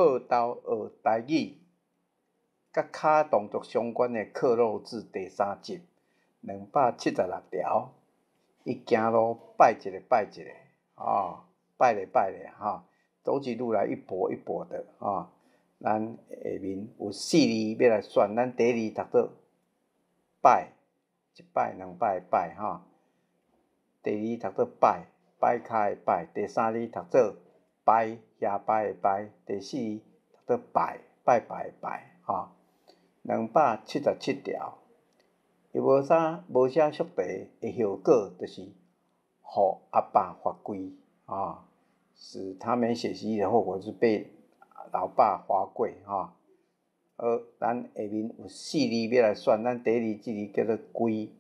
報道學台語，佮跤動作相關的克漏字第三集，276條。伊行路擺一个擺一个，哦，擺咧擺咧，吼，走起路來一跛一跛的，吼。咱下面有四字欲來選，咱第一字讀做擺，一擺兩擺擺，吼。第二字讀做擺，擺跤的擺；第三字讀做掰，遐掰的掰；第四字讀做拜，拜拜的拜，吼。277條，伊無啥無寫速遞的後果，就是予阿爸罰跪，啊，使他沒寫協議的後果是被老爸罰跪，吼。好，咱下面有四字欲來選，咱第一字這字叫做規，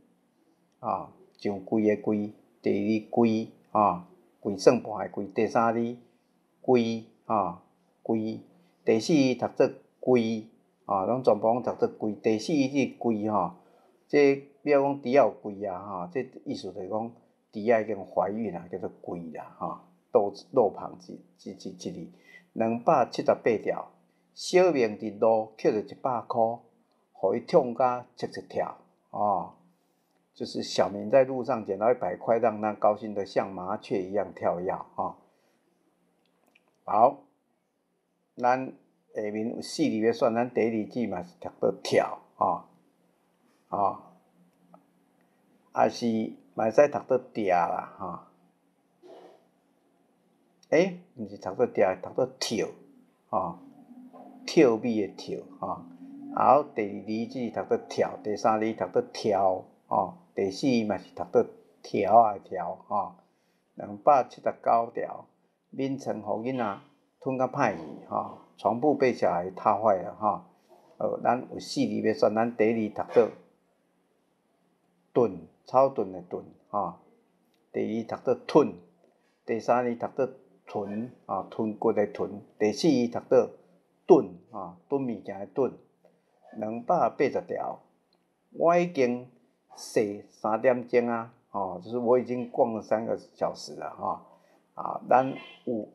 啊，上規的規；第二字規，啊，規算盤的規；第三字規，啊，規；第四字讀做跪，啊，攏全部攏讀做跪。第四字跪吼，這比如講豬仔有跪啊，吼，這意思就是講豬仔已經懷孕啊，叫做跪啦，吼，倒路旁這這這這字，278條。小明佇路抾著100箍，予伊痛甲直直跳，哦，就是小明在路上撿到100塊，讓他高興得像麻雀一樣跳躍，吼。好，咱下面有四字欲選，咱第一字嘛是讀做跳，吼，吼，抑是嘛會使讀做埕啦，吼。欸，毋是讀做埕，讀做跳，吼。跳米的跳，吼，然後第二字讀做跳，第三字讀做跳，吼，第四字嘛是讀做條仔的條，吼。279條，眠床予囡仔吞甲歹去，吼，床鋪被小孩踏壞了，吼。好，咱有四字欲選，咱第一字讀做頓，草屯的屯，吼。第二字讀做吞，第三字讀做豚，啊，豚骨的豚，第四字讀做頓，啊，頓物件的頓。280條，我已經踅3點鐘啊，吼，就是我已經逛了3個小時了，吼。啊，咱有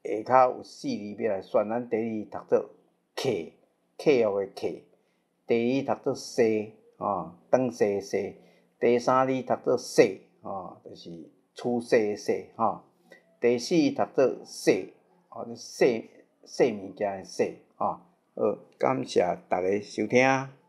下跤有四字欲來選，咱第一字讀做客，客戶的客；第二字讀做踅，吼，轉踅踅；第三字讀做勢，吼，就是趨勢的勢，吼。第四字讀做細，吼，細細物件的細，吼。好，感謝大家收聽。